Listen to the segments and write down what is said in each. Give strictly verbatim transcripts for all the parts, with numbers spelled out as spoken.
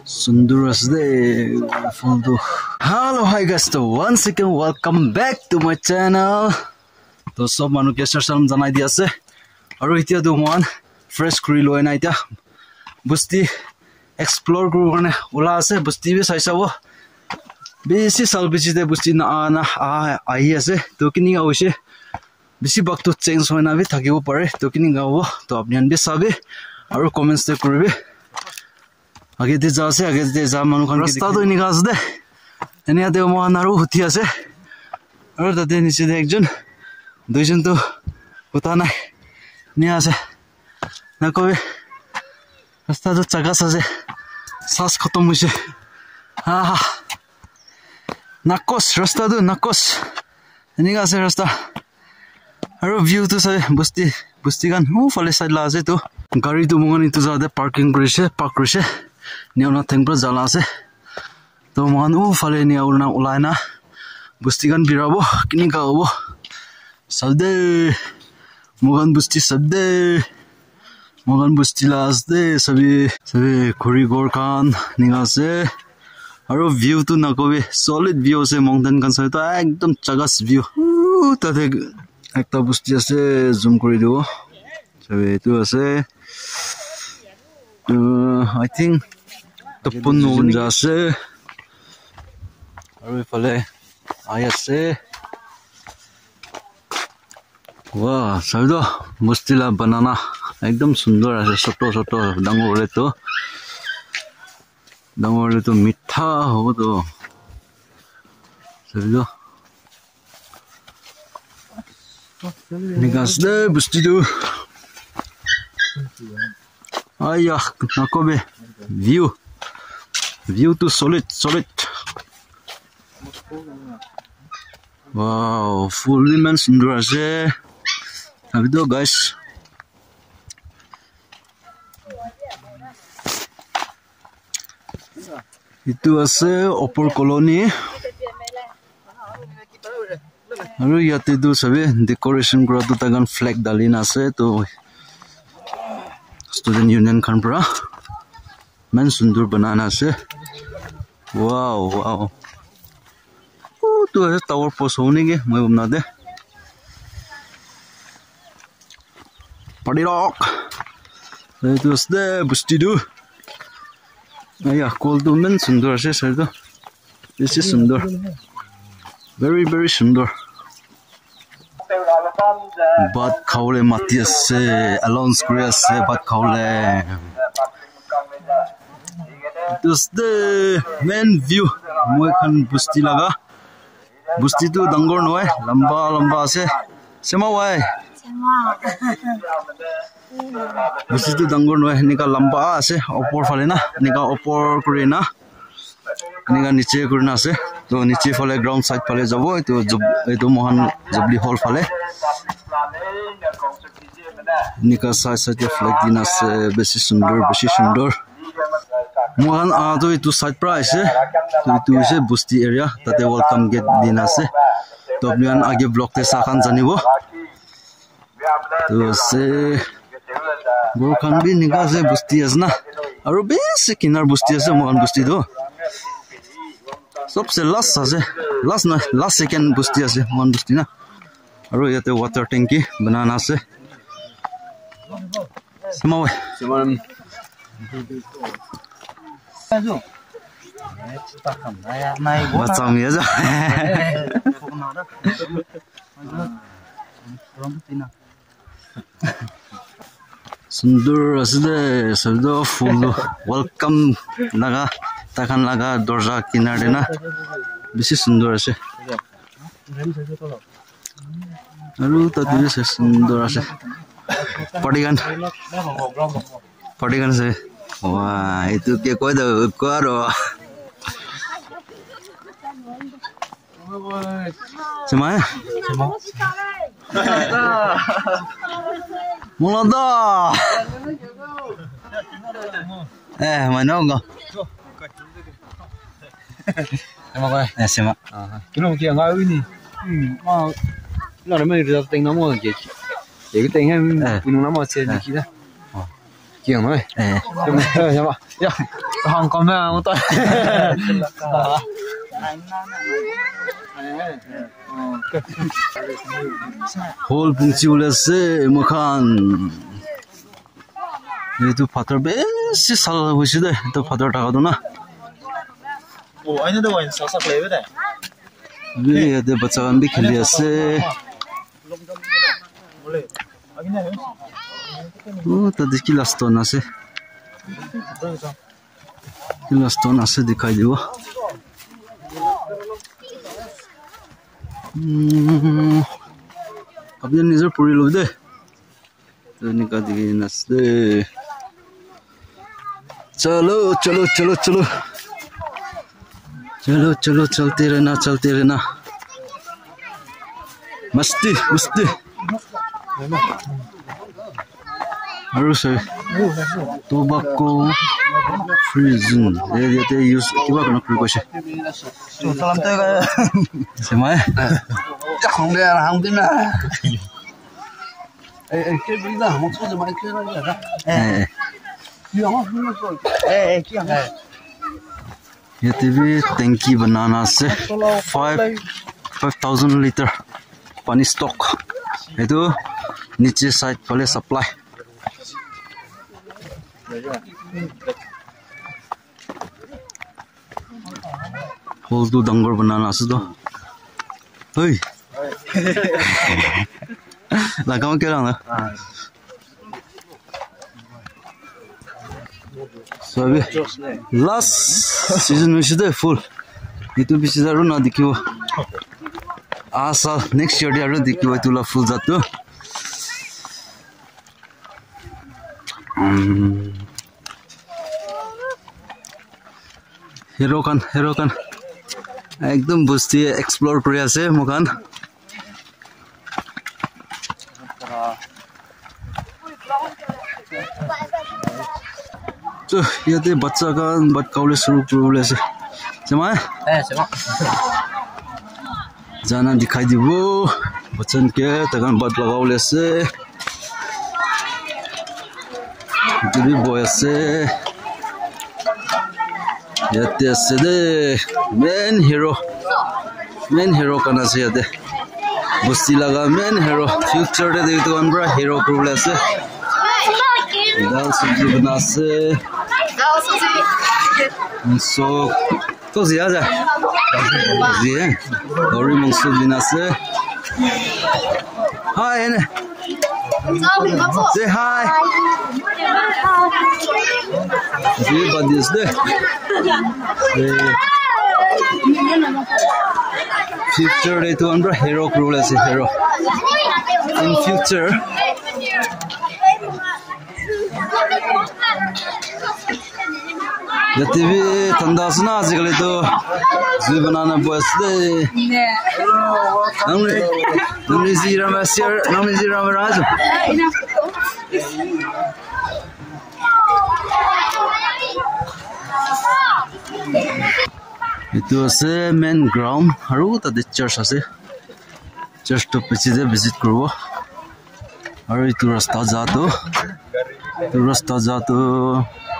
Sundur ase de, phul tu. Hello, hi guys, so once again, welcome back to my channel. To sob manu ke sar salam janai di ase. Aru etia tu mohan fresh kuri loi na etia. Busti explore kuru karne ula ase, busti bi sai sabo. Bisi sal bisi de busti na ana ahi ase. To kini ka hoise. Bisi bhag tu change hoi na bi thakibo pare. To kini ka hobo. To apni khan bi sabi. Aru comments te kuribi. Age te ja ase, age te ja manu khan. Rasta tu enika ase de. Enia te mohan aru uthi ase. Aru tate niche te ekjon, duijon tu utha nai. Enia ase. Nakobi. Rasta tu chagas ase. Saas khatam hoise. Ah. Nakos, rasta tu nakos. Enika ase rasta. Aru view tu sai busti, busti khan ufale side la ase tu. Gari tu moikhan etu jaka te parking kurise, park kurise. Neona theng pra jala ase. To moikhan ufale enia ulna ulai na busti khan birabo, kinika hobo. Sal de, moikhan busti sal de. Moikhan busti la ase de, sabi, sabi, khuri ghor khan, enika ase. Aru view tu nakobi, solid view ase, mountain khan sabi toh ekdum chagas view. Ooh, tate ekta busti ase, zoom kuri dibo. Sabi, etu ase. Uh, I think Tupun Nunja ase. Aru ifale ahi ase. Wah, sabi toh, busti la banana ekdum sundor ase, soto soto, dangor hoile toh, dangor hoile toh mitha hobo toh. Sabi toh. Enika ase de, busti tu. Aya, nakobe. View. View tu solid, solid. Wow, phul bi eman sundor ase. Sabi toh, guys. Etu ase Upper Colony. Aru yate tu sabi decoration kura tu taikhan flag dali na ase tu student union khan para eman sundur banai na ase. Wow, wow. Utu ase tower post hobo niki moi bhabna te. Party rock. Etu ase de busti tu. Aya, kol tu eman sundur ase, sai tu. Bishi sundur. Very, very sundur. Bhat khabole mati ase, announce kuri ase, bhat khabole. Etu ase de main view, moi khan busti laga. Busti tu dangor nohoi, lamba lamba ase. Sema wai. Sema. Busti tu dangor nohoi, enika lamba ase, opor phale na, enika opor kuri na, enika niche kuri na ase. To niche phale ground side phale jabo, etu jab-, etu moikhan Jubilee Hall phale. Enika side side te flag dina ase, bishi sundur, bishi sundur. Moikhan aha tu etu side pra aise. Etu hoise busti area. Tate welcome gate dina ase. To apni khan age vlog te sa khan janibo. Etu ase. Ghor khan bi enika ase, busti ase na. Aru bishi kinar busti ase moikhan busti tu. Sobse last ase. Last na, last second busti ase moikhan busti na. Aru yate water tanki banana ase. Sema wai. Sema. Bacha mi aja. Sundur ase de, sabi toh phul tu welcome laga, taikhan laga dorja kinar de na, bishi sundur ase. Aru tate bi ase, sundur ase. Party khan. Party khan ase. Wah, etu ke koi do, koi aro. Sema, eh? Mulada. Eh, mana enggak? Sema ko, eh. Eh, sema. Aha. Kino kia ngai ni. Hmm, ma, na re me ri teng na mo ke. Ye ke teng he, eh, punu na mo che ni ki da. Oh. Kia ngai. Eh. Sema, eh, sema. Ya. Hong Kong na, mo to. Hall pungchi bole ase, moi khan. Etu pathor bishi sal hoise de, etu pathor thaka tu na. Oh, I know the one, Sasa play with that. Yate bacha khan bi kheli ase. Oh, tate ki la stone ase. Ki la stone ase dikhai dibo. Hmm. Apni nijor puri lobi de. Enika dikhi na ase. Chalo, chalo, chalo, chalo. Chalo, chalo, chalte rehna, chalte rehna. Masti, masti. Aru sai, tobacco free zone. Eh, yate use kiba kurina free koise. Salam te ga. Semai. Hong de, hong de na. Eh, eh, ke bida, mo so de mai ke na da. Eh. Eh, eh, ki hong. Eh, eh, ki hong. Yate bi tanki banana ase. Five, five thousand liter pani stock. Etu niche side phale supply. Hall tu dangor banana ase to. Hoi. Lagao ke lang na. Sabi. Last season hoise de full. Etu bishi aru na dikhibo. Asa next year de aru dikhibo etu la full jat tu. Um, hero khan, hero khan. Ekdum bosti explore kuri ase moi khan. So, yate bacha khan bhat khabole shuru kuribole ase. Semai? Eh, semai. Jana dikhai dibo. Bachan ke taikhan bhat lagabole ase. Etu bi boy ase. Yate ase de. Main hero. Main hero khan ase yate. Bosti laga main hero. Future te etu khan para hero kuribole ase. Dal sabji bana ase. So, to ziya ja. Ji, eh? Gauri mangso bina ase. Hi, ene. Say hi. Ji, badis de. Eh, future de tu amra hero kuribole ase, hero. In future, yate bi thanda ase na, ajikali tu jui banana boy ase de. Nang ni, nang ni ji ram ase, nang ni ji ram ra jo. Etu ase main ground, aru tate church ase. Church tu piche te visit kuribo. Aru etu rasta ja tu, etu rasta ja tu,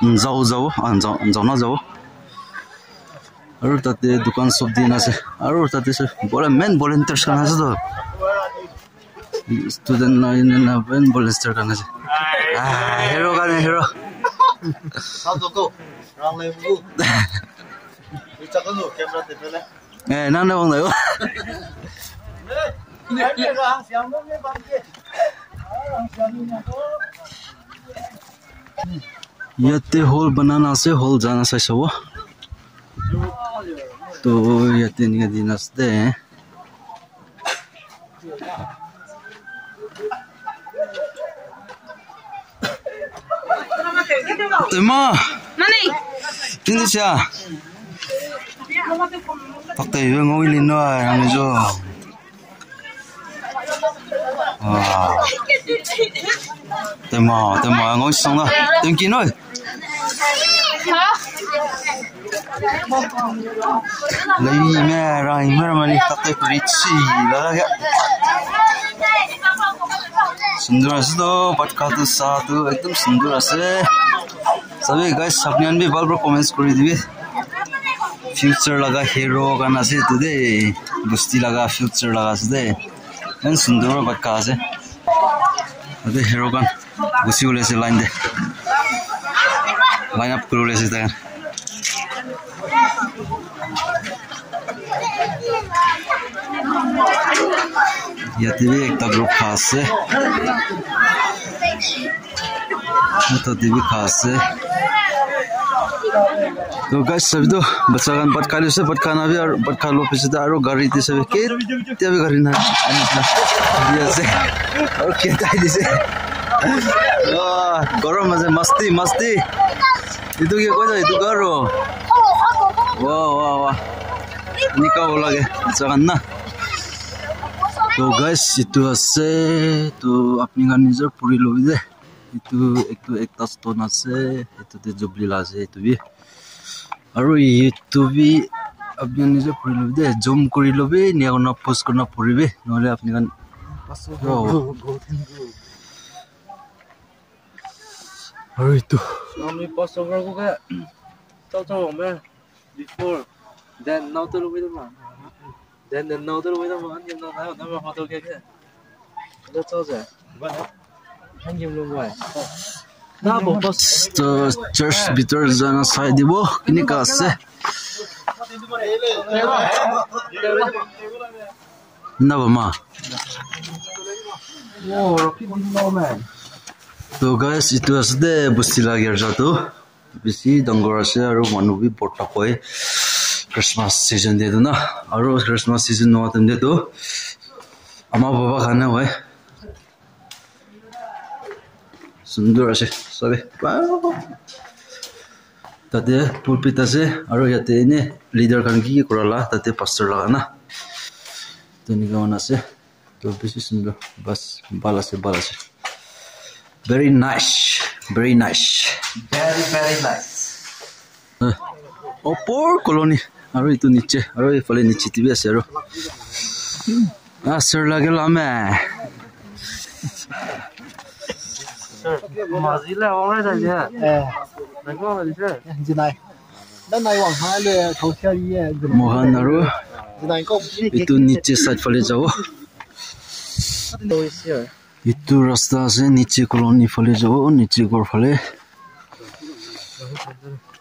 mm, jao jao, ah, jao, jao na jao. Aru tate dukan sob dina ase. Aru tate se, bola main volunteers khan ase to. Student na, na, na, main volunteer khan ase. Ah, hero khan, hero. Eh, nang na bang na yo. Yate hall banana ase, hall jana sai sabo. To yate nika dina ase de. Tema. Nani? Tini siya. Takte iwe ngoi lino ay, ang jo. Ah. Tema, tema, ngoi song na. Thank you, noi. Lai me ra, me ra mani takte pritsi. Lala kya? Sundur ase to, patka tu sa tu, ekdum sundur ase. Tabi guys, apni khan bi bhal para comments kuri dibi. Future laga hero khan ase etu de, bosti laga future laga ase de. Iman sundur para bhat kha ase. Tate hero khan gusi bole ase line de. Line up kuri bole ase tai khan. Yate bi ekta group kha ase. Yate bi kha ase. To guys, sabi to, bacha khan bhat khai lise, bhat khana bi aru bhat kha lo piche te aru gari te sabi ketia bi gari nai. Di ase. Aru ketia dise. Wah, gorom ase, masti, masti. Itu ke koi jai, itu garo. Wah, wah, wah. Nika hola ke, jagan na. To guys, itu ase, to apni khan nijor puri lobi de. Itu, itu ekta stone ase, itu te jubilee la ase, itu bi. Aru itu bi apni khan nijor puri lobi de, zoom kuri lobi, nia kona post kurna puribi, nohole apni khan. Yo. Aru itu. Nami Passover ko kaya, tau tau me before, then now to lo wait ma, then then now to lo wait ma, and now now now hotel ke ke, that's all sir. Thank you, Lord. Na bo pas. To church bitor jana sai dibo, kinika ase. Na ba ma. To guys, itu ase de bosti la girja tu. Bishi dangor ase aru manu bi bhorta koi. Christmas season de tu na. Aru Christmas season noa time de tu ama baba khan na hoi. Sundur ase, sabi. Wow. Tate pulpit ase, aru yate ene leader khan ki ki kura la, tate pastor la na. Tenika hoina ase. To bishi sundur, bas, bhal ase, bhal ase. Very nice, very nice. Very, very nice. Eh, upor colony, aru itu niche, aru ifale niche te bi ase aru. Ah, sir lage lame. Sir, mazi le awang rai da je. Eh. Nai ko awang rai je. Jinai. Dan nai wang ha le thau sia ye. Mohan aru jinai ko. Itu niche side fale jabo. Itu rasta ase, niche colony fale jabo, niche ghor fale.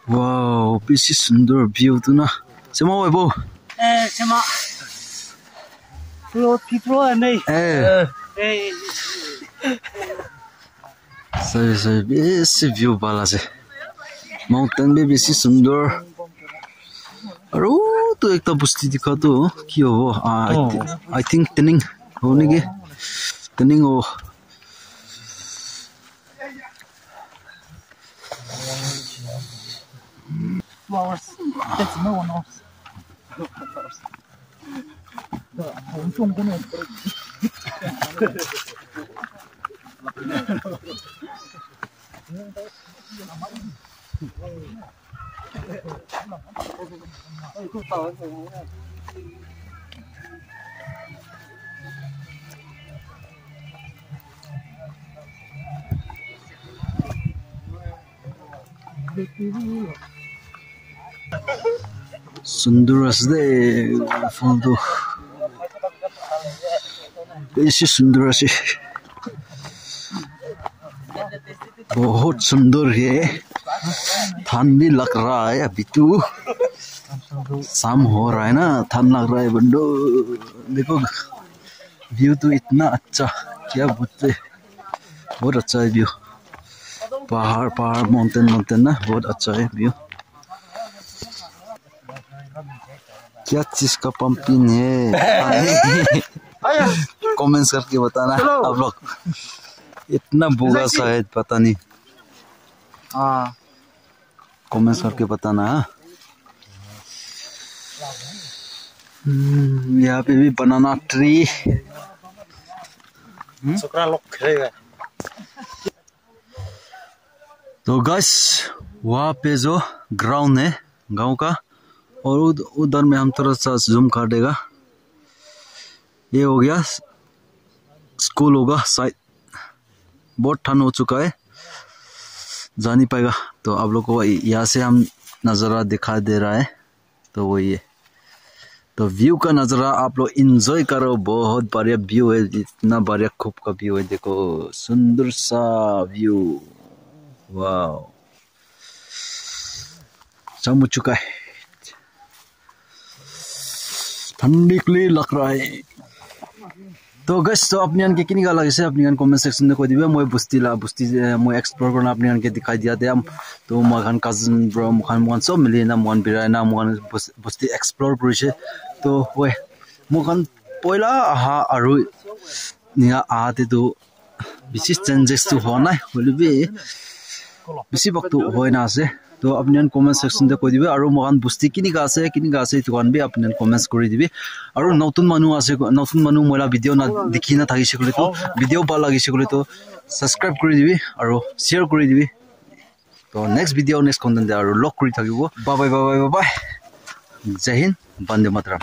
Wow, bishi sundur view tu na. Sema wai bo. Eh, sema. Pro, pro, nei. Eh. Eh. Sorry, sorry, bishi view bhal ase. Mountain bi bishi sundur. Aru tu ekta bosti dikha tu ki hobo? Ah, I thi-, I think Tening hobo niki? Tening hobo. Two hours. That's no one hours. Sundur ase de phone tu. Bishi sundur ase. Bahut sundur hai. Thand bhi lag raha hai abhi to. Sham ho raha hai na, thand lag raha hai bando. Dekho, view to itna acha. Kya bolte? Bahut acha hai view. Pahar, pahar, mountain, mountain na, bahut acha hai view. क्या चीज का पंपिंग है? Comments करके बताना आप लोग। इतना बुरा सा है, पता नहीं। हाँ। Comments करके बताना, हाँ। हम्म, यहाँ पे भी banana tree। हम्म? छोकरा लोग खेलेगा। तो गाइस, वहाँ पे जो ग्राउंड है गांव का, और उध-, उधर में हम थोड़ा सा जूम कर देगा। ये हो गया स्कूल होगा शायद। बहुत ठंड हो चुका है। जा नहीं पाएगा। तो आप लोग को यहाँ से हम नज़ारा दिखा दे रहा है। तो वही है। तो व्यू का नज़ारा आप लोग एंजॉय करो। बहुत बढ़िया व्यू है, इतना बढ़िया खूब का व्यू है। देखो, सुंदर सा व्यू। वाओ, शाम हो चुका है, ठंडी के लिए लग रहा है। तो guys, तो apni khan ke kinika lagise, apni khan comment section te koi dibe. Moi bosti la, bosti, eh, moi explore korna apni khan ke dikhai dia te am. To moi khan cousin bro, moi khan, moi khan sob mili na, moi khan birai na, moi khan bos-, bosti explore korise. To hoi, moi khan poila aha aru nia aha te tu bishi changes tu hua nai, hoile bi bishi bhag tu hoi na ase. To apni khan comment section te koi dibe, aru moi khan bosti kinika ase, kinika ase, etu khan bi apni khan comments kuri dibe. Aru notun manu ase, notun manu moi la video na dikhi na thakise koile to, video bhal lagise koile to subscribe kuri dibe aru share kuri dibe. To next video, next content te aru log kuri thakibo. Bye bye, bye bye, bye bye. Jai Hind, Vande Mataram.